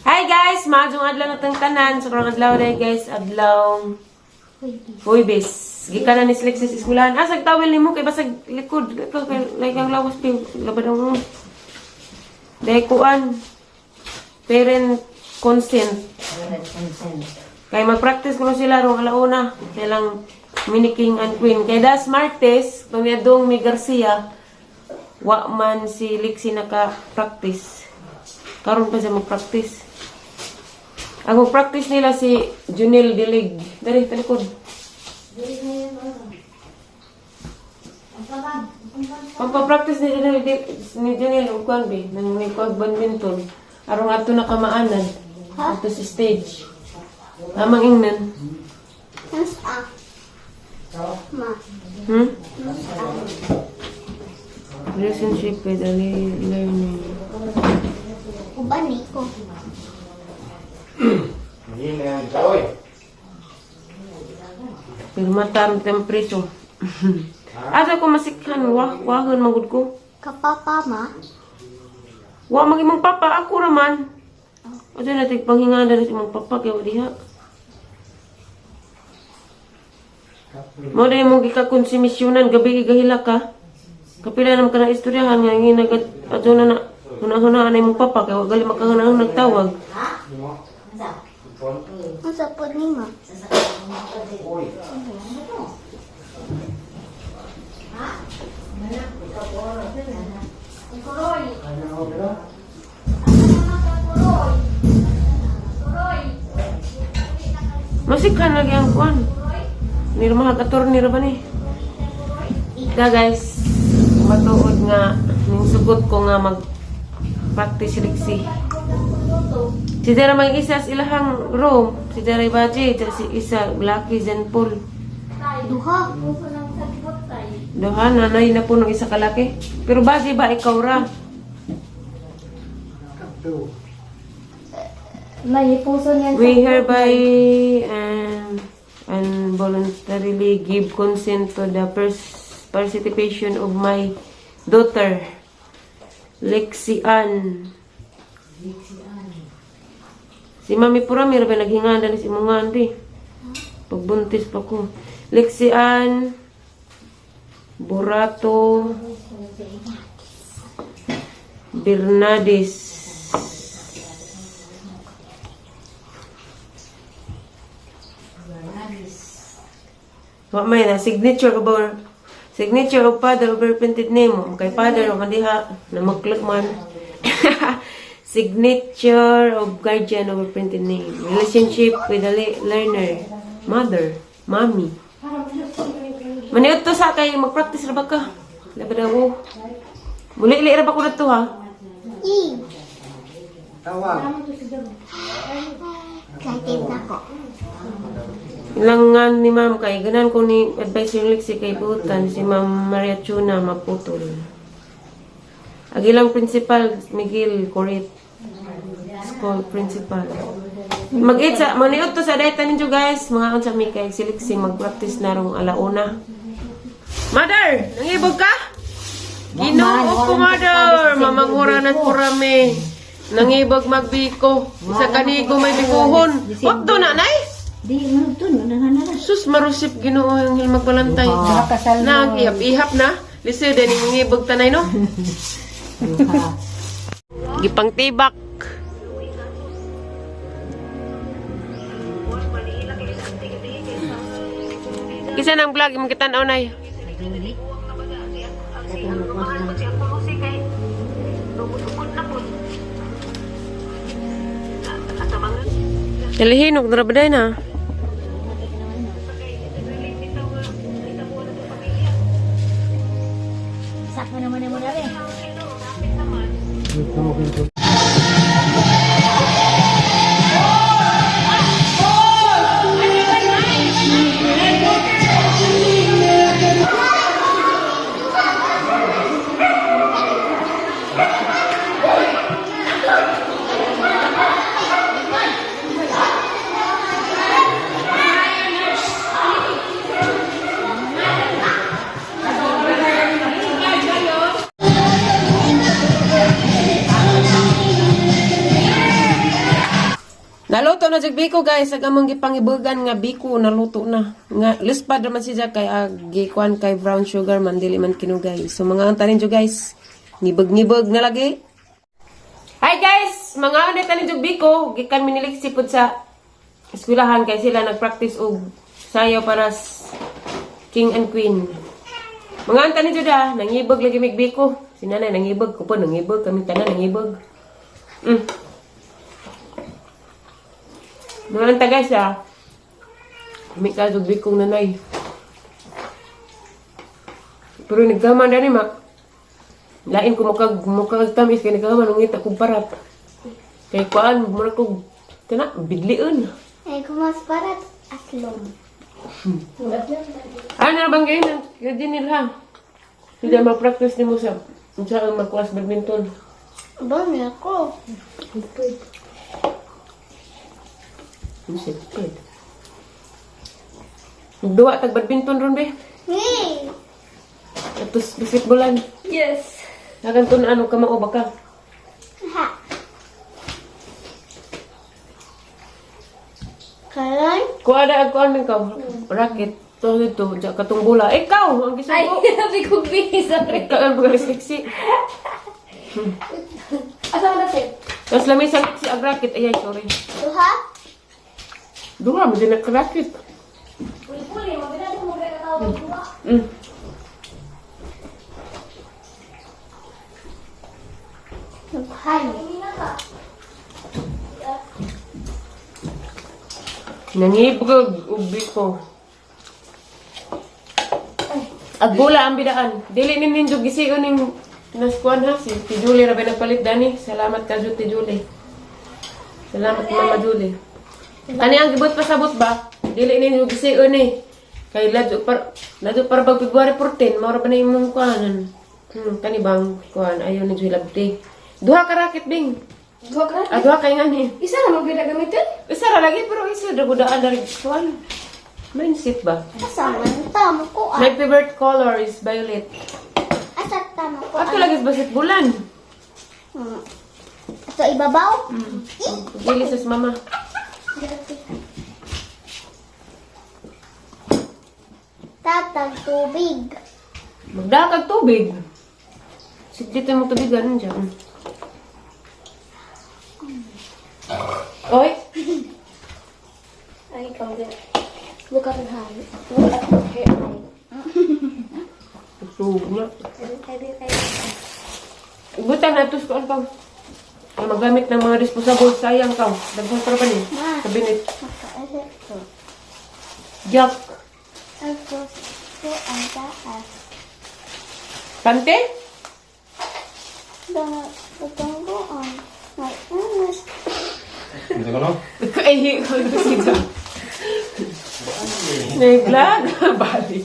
Hi guys! Maayong adlaw na tang tanan. So karong adlaw day guys, adlaw Huwebes. Gikan na ni Lexis eskwelahan. Ah, sag tawel nimo kay basag likod. Ikaw kay like ang lawas pi labad ang Day kuan. Parent consent. Kay mag-practice ko sila rong alauna. Silang mini king and queen. Kay das Martes, pamiadong mi Garcia, wa man si Lexi naka-practice. Karon pa siya mag-practice. Ang mag-practice nila si Junil Dilig. Dali, talikod. Pagpa-practice ni Junil, ni Junil og kuan be, nang may kuag badminton. Aron ato na kamaanad. Ato sa stage. Tamang ingnan. Ma. Relationship with a learning. Uban ni ko. Pero mataron tayong preso. Asa ko masikhan, wah, wahon magud ko. Kapapa ma. Wa mag imong papa, ako raman. Asa na tig panghinga na sa imong papa kay wa diha. Mo dai mo gikakonsumisyonan gabi gahila ka. Kapila naman ka na istoryahan nga ginagat adto na na hunahunaan na imong papa kay wa gali makahunahun nagtawag. Unsa pod ni ma? Masikhan lagi ang kuan. Nirmaha attorney ra ba ni? Da guys, matuod nga ning sugot ko nga mag practice riksi. Si Dara may isa sa ilahang room, si Dara Baji, si isa Lucky Zen Paul. Duha. Duha nanay na po ng isa kalaki. Pero Baji ba ikaw ra? May puso niyan. We hereby and voluntarily give consent to the participation of my daughter, Lexi Ann. Si Mami Pura, meron ba naghinga na si imong andi? Pagbuntis pa ko. Lexi Ann, Burato, Bernadis. Wa may na signature over signature of father over printed name mo kay father o diha na magklik man. Signature of guardian over printed name. Relationship with the learner, mother, mommy. Maniud to sa kay mag-practice ra ba ka? Labi daw. Muli ra ba ko na to ha? I. Excited na ko. Ilangan ni ma'am kay ganan ko ni advice yung Lexi kay Butan si Ma'am Maria Chuna maputol. Ang ilang principal Miguel Corit. School principal. Mag-eat sa maniud to sa dayta ninyo guys, mga unsa mi kay si Lexi mag-practice na rong alauna. Mother, nangibog ka? Ginoo ko mother, mamangura na purame. Nangibog magbiko. Isa kanigo may bikuhon. Wag do na nay. Di, manugtun. Na, na, na. Sus, marusip Ginoo yung hilmag balantay. Duha. Na, ihap-ihap na. Lisod din yung ngibog tanay, no? Duha. Gipang tibak. Kisa nang vlog, imong kitan-aw nay. Talihinog na ba na? Sakto naman mo na rin. Naluto na jud biko, guys, ag among gipangibugan nga biko naluto na. Nga lispad raman siya kay gikuan kay brown sugar man, dili man kinugay. So mga antanin jud, guys. Ngibog-ngibog na lagi. Hi guys, mga ano tanin jud biko, gikan miniliksi pud sa eskwelahan kay sila nagpractice og sayaw para king and queen. Mga antanin jud ah, nangibog lagi mig biko. Si nanay nangibog, ko po nangibog, kami tanan nangibog. Mga anta, guys, ah. May ka jud bikong nanay. Pero nagkaman dani mak. Lain ko mukag tamis kay nagkaman ngita kog parat. Kay kuan mura kog kana bidlion. Ay, kumas parat aslom. Ano na bang gayon? Kaya nila ha. Hindi ma-practice nimo sa unsa ang magkuas badminton. Ba, ako. Sipid. Nagduwa tag badminton ron be. Hey! Atos basketballan. Yes. Naganto na ano ka mao ba ka? Ha. Karon? Kuha na ang kuan man ka. Racket to dito ja katong bola. Ikaw ang Ay, gisugo. sabi ko bi, sorry. Ikaw ang pagkaliksi. Asa na sir? Tapos lamay sa liksi ang racket. Ay, ay, sorry. Duha? Duha mo din racket. Puli-puli, maganda mo magkakatawag duha. Dughan. Nangibog ubi ko. Ag bola ang bidaan. Dili ni ninyo gision ning naskuan ha si Ti Julie ra ba nagpalit dani. Salamat ka Ti Julie. Salamat, Mama Julie. Ani ang gibot pasabot ba? Dili ninyo gision ni. Kay ladyo para bag February 14 mao ra ba na imong kuanan. Kani bang kuan ayo ni Julie labti. Duha ka racket, Bing. Duha ka? Ah, duha kay ngani. Isa na maganda gamitin? Isa ra lagi pero isa ra gudaan dari kuan. Mindset ba? Asa man tamo ko ah. My favorite color is violet. Asa tamo ko Ato lagi sa basketballan. Ato ibabaw? Dili sa mama. Tatag tubig. Magdakag tubig. Sige dito mo tubigan dyan. Oy, Ay, ikaw din. Look at her hand. Look at her eye. Tubig na. Butan na ito sa ka. Ay, maggamit ng mga disposable, sayang ka. Daghan para pa ni. Ma. Kabinet. Makaasa ko. Yak. Ako ko ang taas. Pante? Dama patunggoon. May anas. Hindi ko no? Ay, ko ito. Nag-vlog. Bali.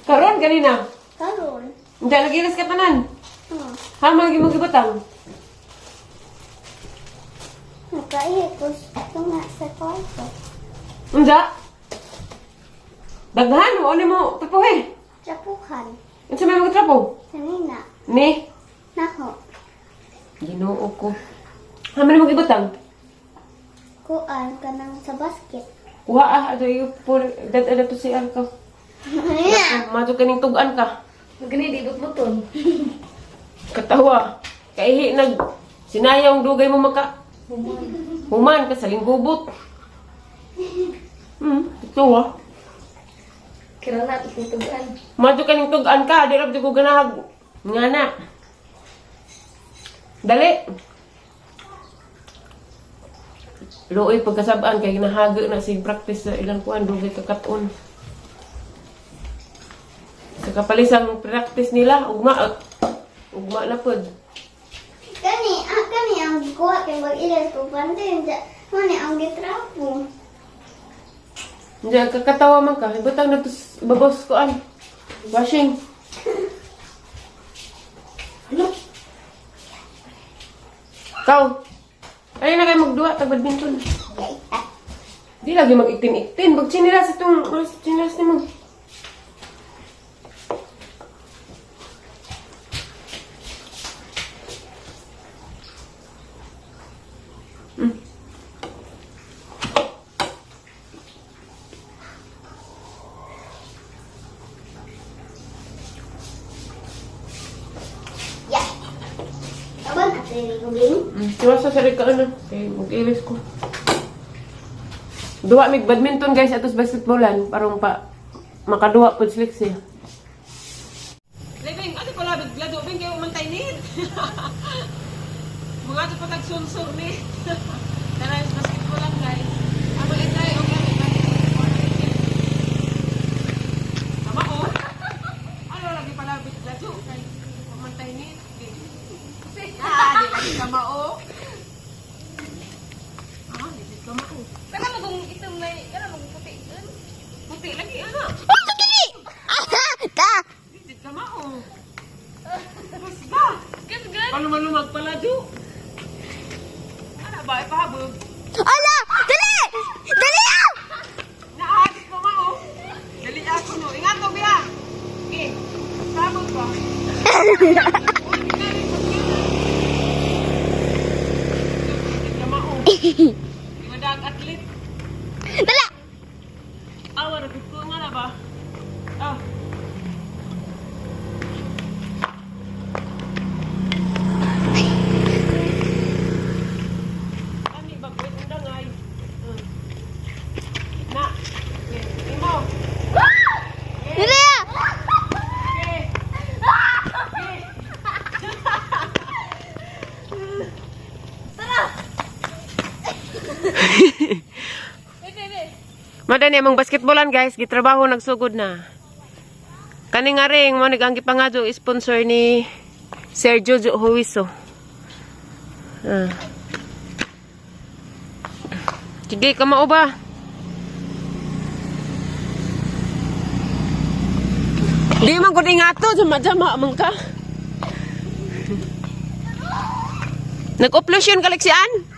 Karon kanina. Karon. Hindi, nagilas ka tanan. Hmm. Ha, mga gimong gibutang. Nakaihi ko tunga sa kwarto. Unja? Daghan, mo ni mo tapuhe. Trapuhan. Unsa may mga trapo? Kanina. Ni? Nako. Ginoo ko. Ha, man mo gibutang. Kuan ka nang sa basket. Kuha ah, ato iyo po dad ada to si ka. Mato kaning tugan ka. Maganda, di but-buton. Katawa. Kaihi nag sinayang dugay mo maka. Human ka sa linggubot. Ito ah. Kira na, itutugan. Mato kaning tugan ka, di ra ko ganahag ngana. Dali. Luoy pagkasabaan kay ginahago na si practice sa ilang kuan dugay ka katon. Sa kapalisang practice nila ugma ugma na pod. Kani, ah, kani ang kuha kay mag-ilas ko pante. Mani ang gitrapo. Hindi kakatawa man ka, ibutang na to babos kuan. Washing. Hala. Kaw. Ay na kayo magduwa tag badminton. Di lagi mag-itin-itin. Pag chinilas itong, chinilas nimo. Iwasa sa rin ka ano. Kay mag-ilis ko. Duwa mig badminton guys atos basketballan parang pa makaduwa pud slick siya. Living, ato pala glado bing kayo umantay nit. Mga ato patag sunsor ni. Tara is basketballan guys. Amo itay og Tama ko. Ano lagi pala glado kay umantay nit. Ah, di lagi ka mao. Ah, di ka mao. Kana mo kung itom na, kana mo kung puti. Puti lagi ana. Ka! Di ka mao. Basta. Gas-gas. Paano malumag pala do? Ana ba ipahabog? Ala! Dali! Dali ah! Naagit ko mao. Dali ako no. Ingat ko biya. Okay. Sabog ko. Uy, tingnan, di ka mao. Di ba dag athlete? Dali! Awa ra gud ko nga na ba? Ah. Ani ba kwet undang ay. Na. Okay. Imo. Dali ah! Okay. Wait, wait, wait. Madani among basketballan guys, gitrabaho nagsugod na. Kani nga ring mo ang gipangadyo sponsor ni Sir Jojo Huiso. Ah. Sige, kamao ba? Di man gud ingato, jama-jama man ka. Nag-upload yun kaleksian?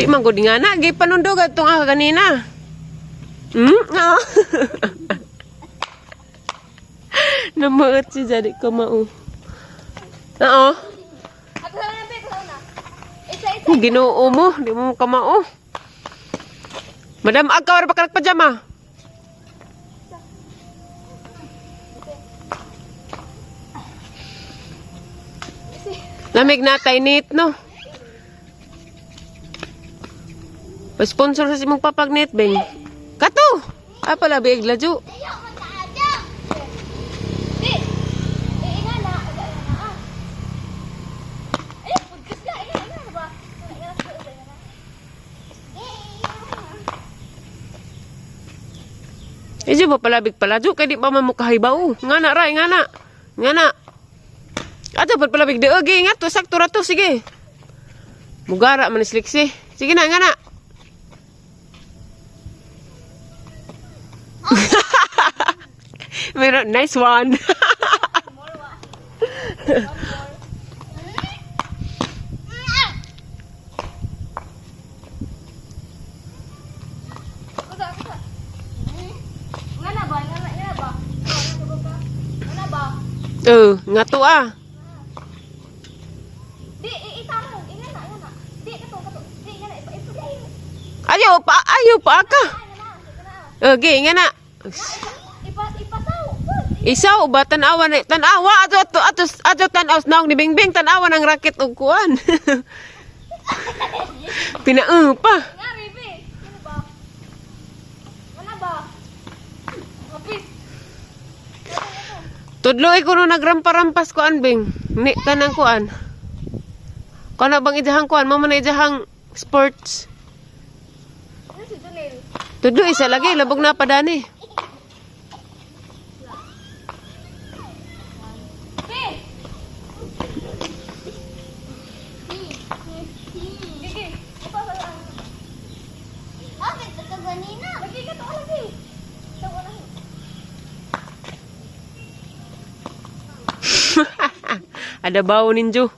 Di man gud nga na, gipanundog atong aka kanina. Ah. Namaot si jadi ko mao. Oo. Ako sa una, ako sa una. Isa, isa. Ginoo mo, di mo kamao. Madam, agka wala pa ka nagpajama. Lamig na tayo no? Pa-sponsor sa simong papagnit, Beng. Kato! Ah, pala, biig ladyo. Ayaw man ka adyo! Di. Eh, inga na. Aga, inga na, ah. Eh, pagkas na. Inga, inga na ba? Inga na, inga na, inga na. Medyo ba palabig paladyo? Kaya di pa man mukahibaw. Nga na, Ray, nga na. Nga na. Ato, pag palabig di ogi, nga to, sakto ra to, sige. Mugara man isliksi. Sige na, nga na. Meron, nice one. Kusa, kusa. Nga na ba? Nga na, nga na ba? Nga na ba? Nga na ba? Oh, nga to ah. Di, itarong. Inga na, inga na. Di, kato, kato. Di, inga na. Ipa, ipa, ipa. Ayaw pa, ayaw pa ka. Inga na, inga na. Okay, nga na. Ipa, ipasaw. Isaw ba tanawa na tanawa ato ato ato ato tanaw naong ni Bingbing tanawa ng racket og kuan. Pinaa pa. Nga, Ribe. Ano ba? Nga na ba? Kapit. Tudloy ko no nagrampa-rampas kuan Bing. Ni kanang kuan. Kana bang idahang kuan mao man na idahang sports. Ano si Junel? Tudloy isa lagi labog na pa dani. Be! Gigi. Ito, sa Bakit ito ganina? Lagi ka to, lagi. Ito, wala. Ada bawo ninjo.